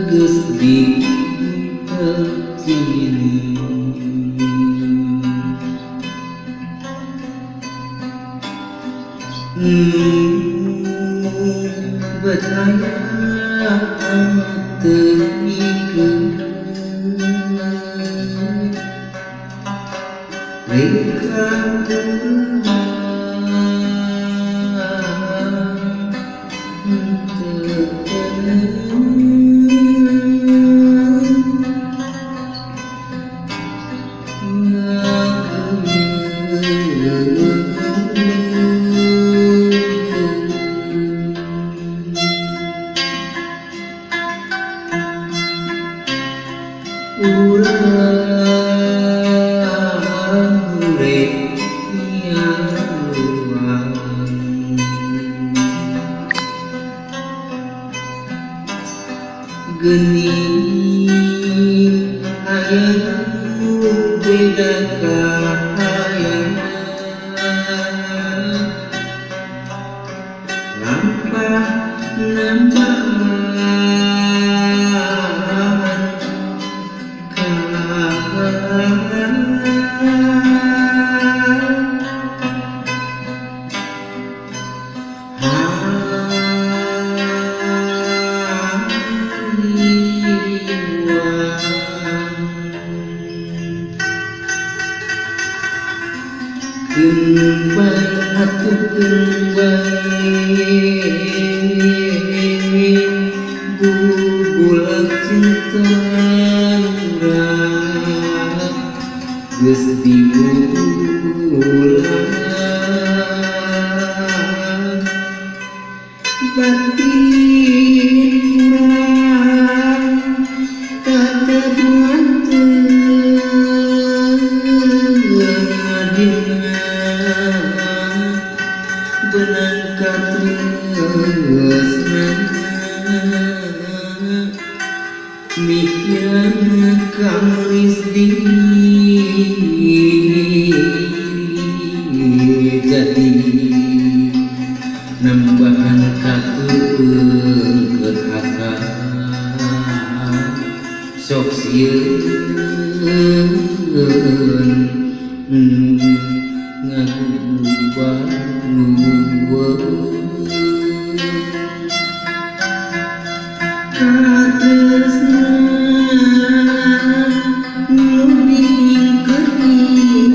Geus ditekin bet aya teu mikeun rengkang urang urip nyaluang geni aya nu beda kahayang lampah nambahan keun bae atuh keun bae bubulag cinta urang geus diulang batin urang katebuan teu ngadina benang katresna mikiran kamelis diri jadi nambahan kakeungkeut akal sok sieun ngagubah katresna nu diingkeun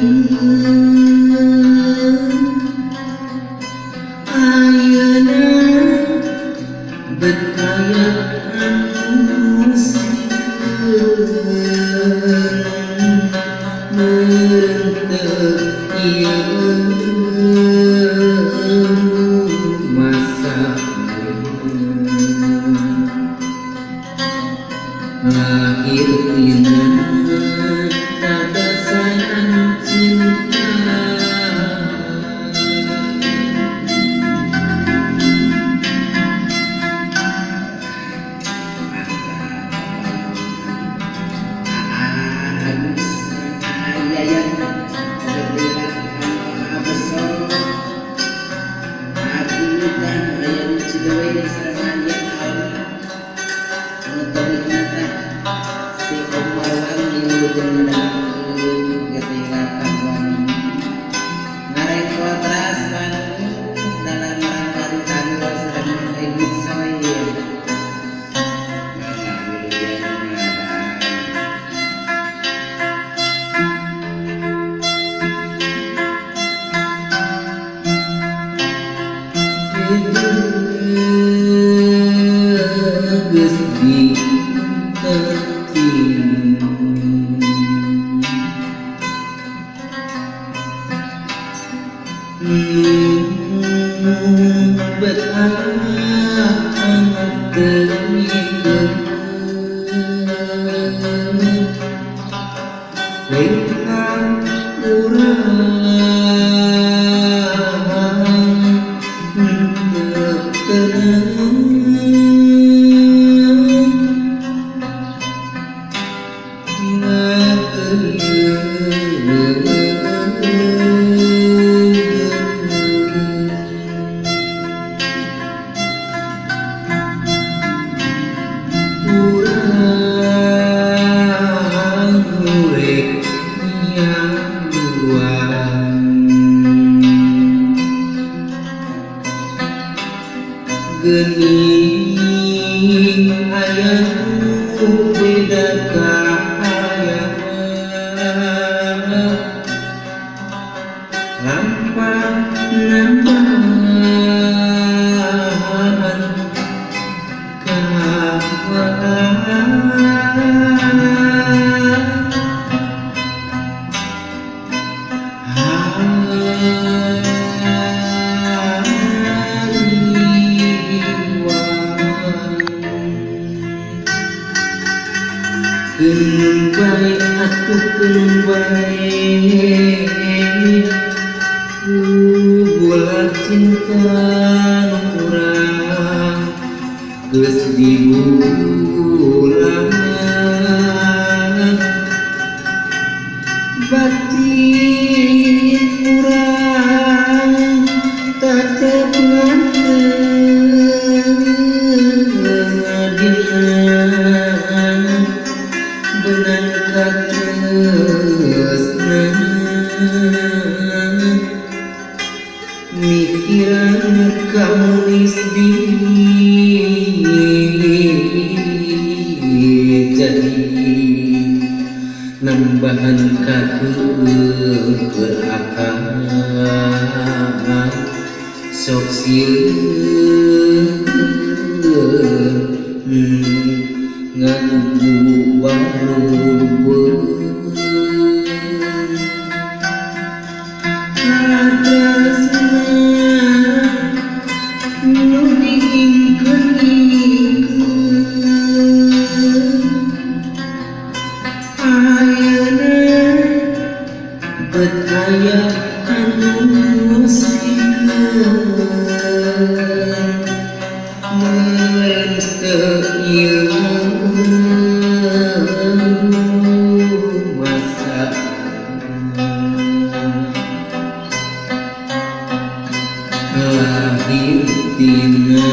ayeuna bet aya anu sieun meureun teu ieu. Bet aya anu teu mikeun lengkah urang teu tenang urang rek nyaluan geuning aya nu beda kaayaan lampah nambahan kawan keun bae atuh keun bae bulan cinta nu urang geus dibulan batin urang tetep ngadina benang katresna mikiran kamunis di jadi nambahan kakeukeur akang sok sieun ngagugu waluweung katresna nu diingkeun-ingkeun ayeuna bet aya anu musikeun meureun teu ieu masa lahir tina.